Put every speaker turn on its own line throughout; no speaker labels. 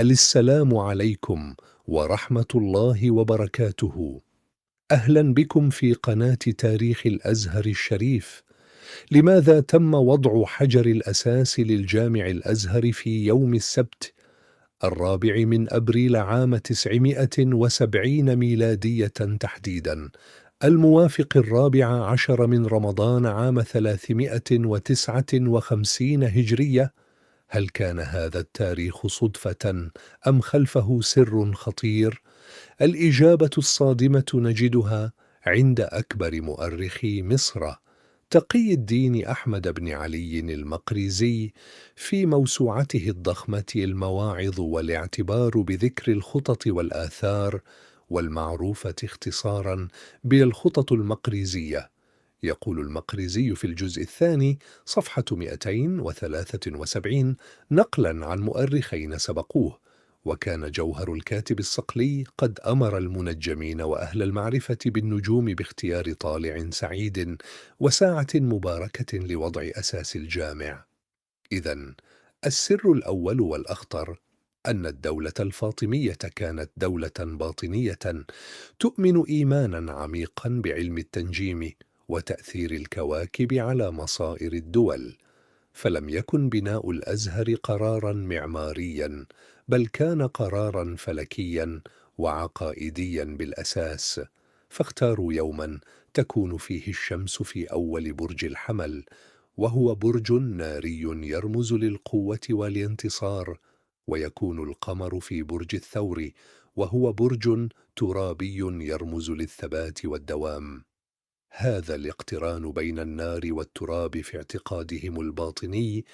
السلام عليكم ورحمة الله وبركاته. أهلا بكم في قناة تاريخ الأزهر الشريف. لماذا تم وضع حجر الأساس للجامع الأزهر في يوم السبت 4 من أبريل عام 970 ميلادية تحديدا، الموافق 14 من رمضان عام 359 هجرية؟ هل كان هذا التاريخ صدفة أم خلفه سر خطير؟ الإجابة الصادمة نجدها عند أكبر مؤرخي مصر، تقي الدين أحمد بن علي المقريزي، في موسوعته الضخمة المواعظ والاعتبار بذكر الخطط والآثار، والمعروفة اختصارا بالخطط المقريزية. يقول المقريزي في الجزء الثاني صفحة 273 نقلا عن مؤرخين سبقوه: وكان جوهر الكاتب الصقلي قد أمر المنجمين وأهل المعرفة بالنجوم باختيار طالع سعيد وساعة مباركة لوضع أساس الجامع. إذن السر الأول والأخطر أن الدولة الفاطمية كانت دولة باطنية تؤمن إيمانا عميقا بعلم التنجيم وتأثير الكواكب على مصائر الدول، فلم يكن بناء الأزهر قرارا معماريا، بل كان قرارا فلكيا وعقائديا بالأساس. فاختاروا يوما تكون فيه الشمس في أول برج الحمل، وهو برج ناري يرمز للقوة والانتصار، ويكون القمر في برج الثور، وهو برج ترابي يرمز للثبات والدوام. هذا الاقتران بين النار والتراب في اعتقادهم الباطني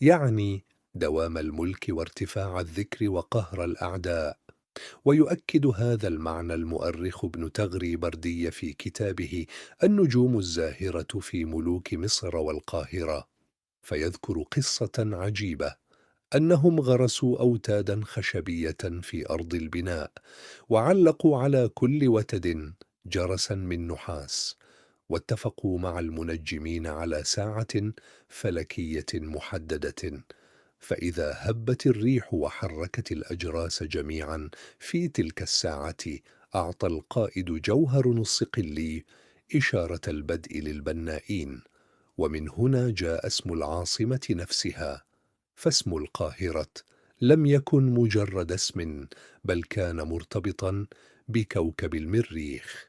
يعني دوام الملك وارتفاع الذكر وقهر الأعداء. ويؤكد هذا المعنى المؤرخ ابن تغري بردي في كتابه النجوم الزاهرة في ملوك مصر والقاهرة، فيذكر قصة عجيبة أنهم غرسوا أوتادا خشبية في أرض البناء، وعلقوا على كل وتد جرسا من نحاس، واتفقوا مع المنجمين على ساعة فلكية محددة، فإذا هبت الريح وحركت الأجراس جميعا في تلك الساعة أعطى القائد جوهر الصقلي إشارة البدء للبنائين. ومن هنا جاء اسم العاصمة نفسها، فاسم القاهرة لم يكن مجرد اسم، بل كان مرتبطا بكوكب المريخ.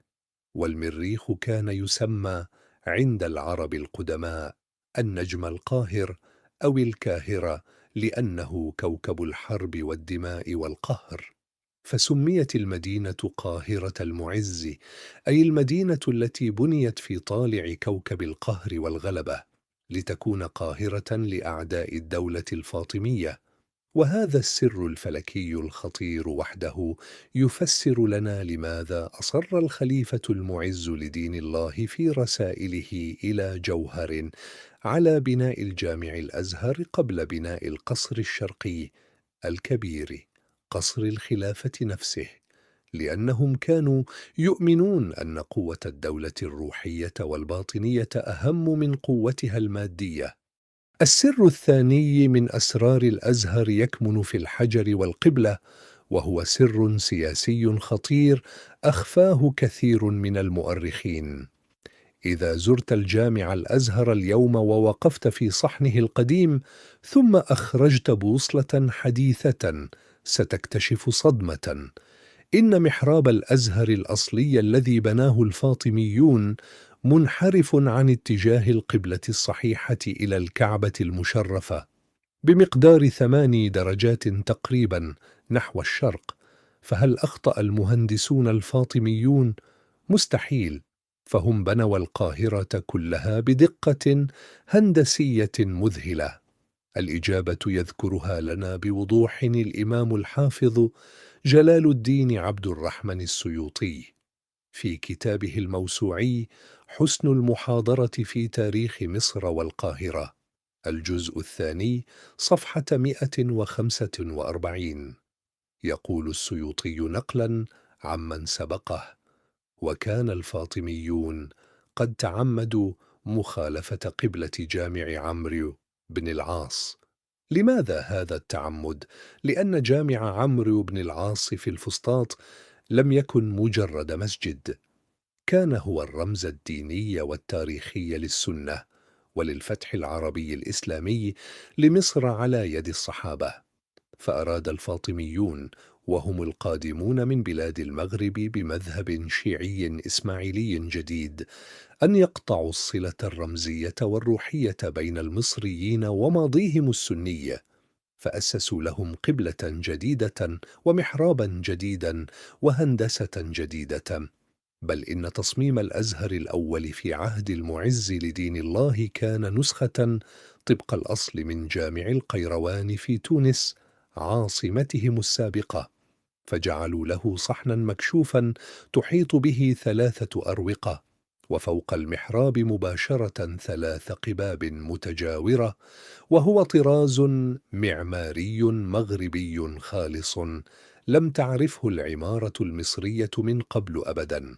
والمريخ كان يسمى عند العرب القدماء النجم القاهر أو الكاهرة، لأنه كوكب الحرب والدماء والقهر. فسميت المدينة قاهرة المعز، أي المدينة التي بنيت في طالع كوكب القهر والغلبة، لتكون قاهرة لأعداء الدولة الفاطمية. وهذا السر الفلكي الخطير وحده يفسر لنا لماذا أصر الخليفة المعز لدين الله في رسائله إلى جوهر على بناء الجامع الأزهر قبل بناء القصر الشرقي الكبير، قصر الخلافة نفسه، لأنهم كانوا يؤمنون أن قوة الدولة الروحية والباطنية أهم من قوتها المادية. السر الثاني من أسرار الأزهر يكمن في الحجر والقبلة، وهو سر سياسي خطير أخفاه كثير من المؤرخين. إذا زرت الجامع الأزهر اليوم ووقفت في صحنه القديم ثم أخرجت بوصلة حديثة، ستكتشف صدمة. إن محراب الأزهر الأصلي الذي بناه الفاطميون منحرف عن اتجاه القبلة الصحيحة إلى الكعبة المشرفة بمقدار 8 درجات تقريبا نحو الشرق. فهل أخطأ المهندسون الفاطميون؟ مستحيل، فهم بنوا القاهرة كلها بدقة هندسية مذهلة. الإجابة يذكرها لنا بوضوح الإمام الحافظ جلال الدين عبد الرحمن السيوطي في كتابه الموسوعي حسن المحاضرة في تاريخ مصر والقاهرة، الجزء الثاني صفحة 145. يقول السيوطي نقلا عمن سبقه: وكان الفاطميون قد تعمدوا مخالفة قبلة جامع عمرو بن العاص، لماذا هذا التعمد؟ لأن جامع عمرو بن العاص في الفسطاط لم يكن مجرد مسجد، كان هو الرمز الديني والتاريخي للسنة وللفتح العربي الإسلامي لمصر على يد الصحابة. فأراد الفاطميون، وهم القادمون من بلاد المغرب بمذهب شيعي إسماعيلي جديد، أن يقطعوا الصلة الرمزية والروحية بين المصريين وماضيهم السني، فأسسوا لهم قبلة جديدة ومحرابا جديدا وهندسة جديدة. بل إن تصميم الأزهر الأول في عهد المعز لدين الله كان نسخة طبق الأصل من جامع القيروان في تونس عاصمتهم السابقة، فجعلوا له صحنا مكشوفا تحيط به 3 أروقة، وفوق المحراب مباشرة 3 قباب متجاورة، وهو طراز معماري مغربي خالص لم تعرفه العمارة المصرية من قبل أبدا.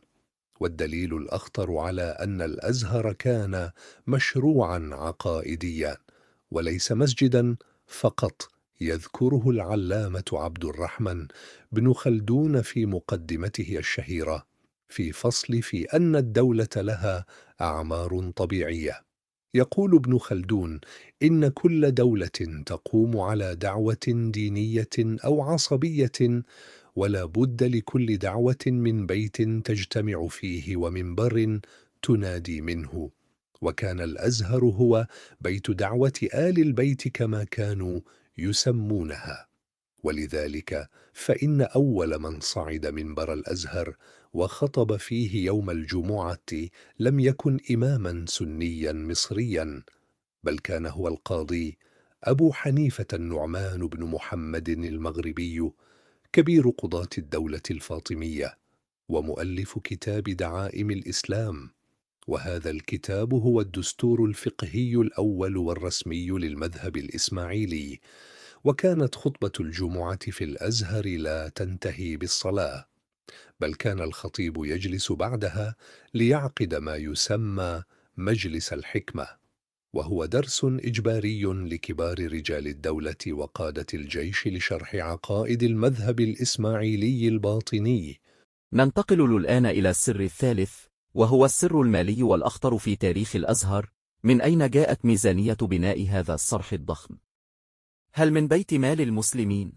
والدليل الأخطر على أن الأزهر كان مشروعا عقائديا وليس مسجدا فقط يذكره العلامة عبد الرحمن بن خلدون في مقدمته الشهيرة في فصل في أن الدولة لها أعمار طبيعية. يقول ابن خلدون إن كل دولة تقوم على دعوة دينية أو عصبية، ولا بد لكل دعوة من بيت تجتمع فيه ومنبر تنادي منه، وكان الأزهر هو بيت دعوة آل البيت كما كانوا يسمونها. ولذلك فإن أول من صعد منبر الأزهر وخطب فيه يوم الجمعة لم يكن إماما سنيا مصريا، بل كان هو القاضي أبو حنيفة النعمان بن محمد المغربي، كبير قضاة الدولة الفاطمية ومؤلف كتاب دعائم الإسلام. وهذا الكتاب هو الدستور الفقهي الأول والرسمي للمذهب الإسماعيلي. وكانت خطبة الجمعة في الأزهر لا تنتهي بالصلاة، بل كان الخطيب يجلس بعدها ليعقد ما يسمى مجلس الحكمة، وهو درس إجباري لكبار رجال الدولة وقادة الجيش لشرح عقائد المذهب الإسماعيلي الباطني.
ننتقل الآن إلى السر الثالث، وهو السر المالي والأخطر في تاريخ الأزهر. من أين جاءت ميزانية بناء هذا الصرح الضخم؟ هل من بيت مال المسلمين؟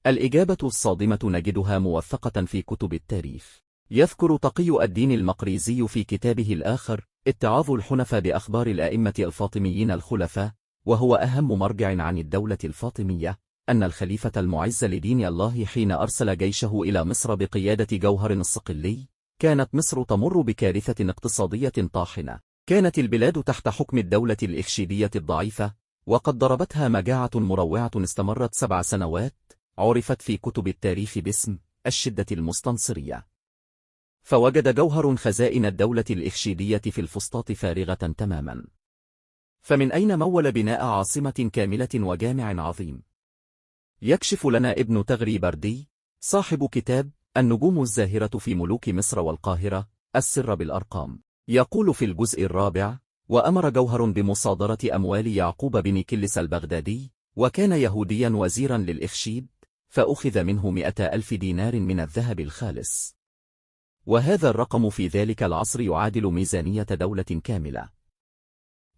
الإجابة الصادمة نجدها موثقة في كتب التاريخ. يذكر تقي الدين المقريزي في كتابه الآخر اتعاظ الحنفاء بأخبار الأئمة الفاطميين الخلفاء، وهو أهم مرجع عن الدولة الفاطمية، أن الخليفة المعز لدين الله حين أرسل جيشه إلى مصر بقيادة جوهر الصقلي، كانت مصر تمر بكارثة اقتصادية طاحنة. كانت البلاد تحت حكم الدولة الإخشيدية الضعيفة، وقد ضربتها مجاعة مروعة استمرت 7 سنوات، عرفت في كتب التاريخ باسم الشدة المستنصرية. فوجد جوهر خزائن الدولة الإخشيدية في الفسطاط فارغة تماما. فمن أين مول بناء عاصمة كاملة وجامع عظيم؟ يكشف لنا ابن تغري بردي صاحب كتاب النجوم الزاهرة في ملوك مصر والقاهرة السر بالأرقام. يقول في الجزء الرابع: وأمر جوهر بمصادرة أموال يعقوب بن كلس البغدادي، وكان يهوديا وزيرا للإخشيد، فأخذ منه 100,000 دينار من الذهب الخالص. وهذا الرقم في ذلك العصر يعادل ميزانية دولة كاملة.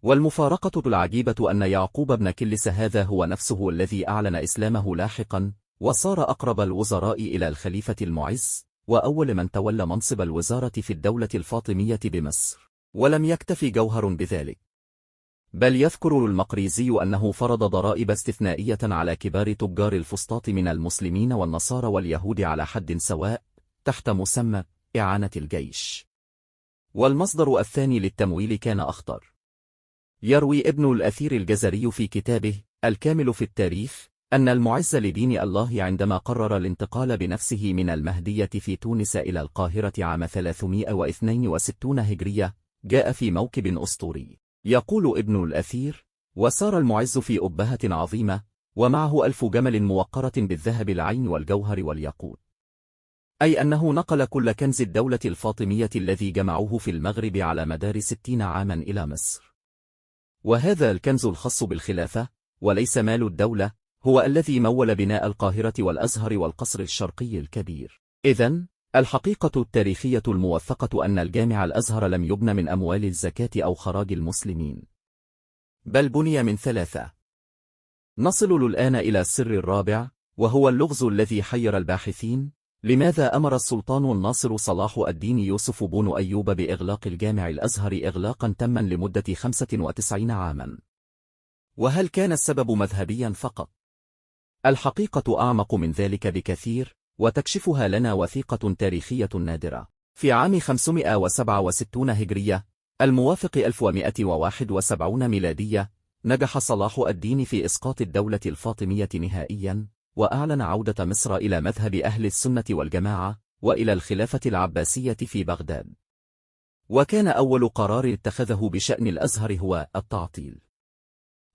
والمفارقة العجيبة أن يعقوب بن كلس هذا هو نفسه الذي أعلن إسلامه لاحقا، وصار أقرب الوزراء إلى الخليفة المعز، وأول من تولى منصب الوزارة في الدولة الفاطمية بمصر. ولم يكتف جوهر بذلك، بل يذكر المقريزي أنه فرض ضرائب استثنائية على كبار تجار الفسطاط من المسلمين والنصارى واليهود على حد سواء، تحت مسمى إعانة الجيش. والمصدر الثاني للتمويل كان أخطر. يروي ابن الأثير الجزري في كتابه الكامل في التاريخ أن المعز لدين الله عندما قرر الانتقال بنفسه من المهدية في تونس إلى القاهرة عام 362 هجرية، جاء في موكب أسطوري. يقول ابن الأثير: وسار المعز في أبهة عظيمة، ومعه 1000 جمل موقرة بالذهب العين والجوهر والياقوت. أي أنه نقل كل كنز الدولة الفاطمية الذي جمعوه في المغرب على مدار 60 عاما إلى مصر. وهذا الكنز الخاص بالخلافة وليس مال الدولة، هو الذي مول بناء القاهرة والأزهر والقصر الشرقي الكبير. إذن، الحقيقة التاريخية الموثقة أن الجامع الأزهر لم يبن من أموال الزكاة أو خراج المسلمين، بل بني من ثلاثة. نصل الآن إلى السر الرابع، وهو اللغز الذي حير الباحثين: لماذا أمر السلطان الناصر صلاح الدين يوسف بن أيوب بإغلاق الجامع الأزهر إغلاقا تاما لمدة 95 عاما؟ وهل كان السبب مذهبيا فقط؟ الحقيقة أعمق من ذلك بكثير، وتكشفها لنا وثيقة تاريخية نادرة. في عام 567 هجرية، الموافق 1171 ميلادية، نجح صلاح الدين في إسقاط الدولة الفاطمية نهائيا، وأعلن عودة مصر إلى مذهب أهل السنة والجماعة، وإلى الخلافة العباسية في بغداد. وكان أول قرار اتخذه بشأن الأزهر هو التعطيل.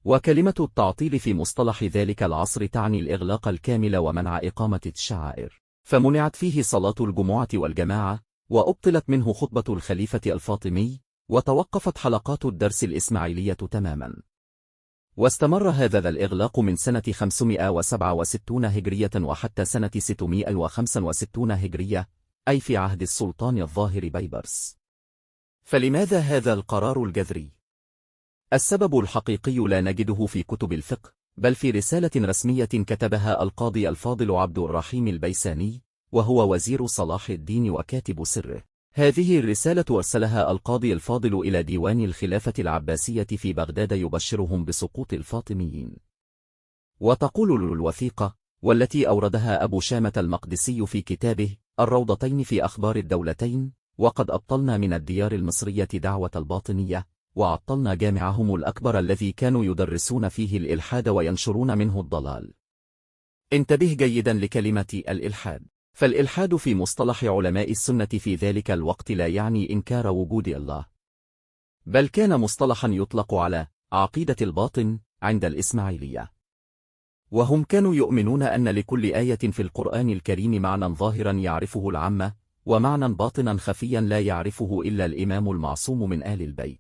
وكلمة التعطيل في مصطلح ذلك العصر تعني الإغلاق الكامل ومنع إقامة الشعائر، فمنعت فيه صلاة الجمعة والجماعة، وأبطلت منه خطبة الخليفة الفاطمي، وتوقفت حلقات الدرس الإسماعيلية تماما. واستمر هذا الإغلاق من سنة 567 هجرية وحتى سنة 665 هجرية، أي في عهد السلطان الظاهر بيبرس. فلماذا هذا القرار الجذري؟ السبب الحقيقي لا نجده في كتب الفقه، بل في رسالة رسمية كتبها القاضي الفاضل عبد الرحيم البيساني، وهو وزير صلاح الدين وكاتب سره. هذه الرسالة أرسلها القاضي الفاضل إلى ديوان الخلافة العباسية في بغداد يبشرهم بسقوط الفاطميين. وتقول الوثيقة، والتي أوردها أبو شامة المقدسي في كتابه الروضتين في أخبار الدولتين: وقد أبطلنا من الديار المصرية دعوة الباطنية، وعطلنا جامعهم الأكبر الذي كانوا يدرسون فيه الإلحاد وينشرون منه الضلال. انتبه جيدا لكلمة الإلحاد، فالإلحاد في مصطلح علماء السنة في ذلك الوقت لا يعني إنكار وجود الله، بل كان مصطلحا يطلق على عقيدة الباطن عند الإسماعيلية، وهم كانوا يؤمنون أن لكل آية في القرآن الكريم معنى ظاهرا يعرفه العامة، ومعنى باطنا خفيا لا يعرفه إلا الإمام المعصوم من آل البيت.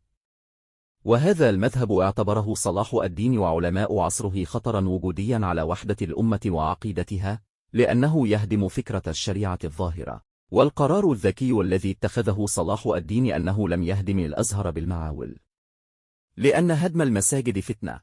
وهذا المذهب اعتبره صلاح الدين وعلماء عصره خطرا وجوديا على وحدة الأمة وعقيدتها، لأنه يهدم فكرة الشريعة الظاهرة. والقرار الذكي الذي اتخذه صلاح الدين أنه لم يهدم الأزهر بالمعاول، لأن هدم المساجد فتنة.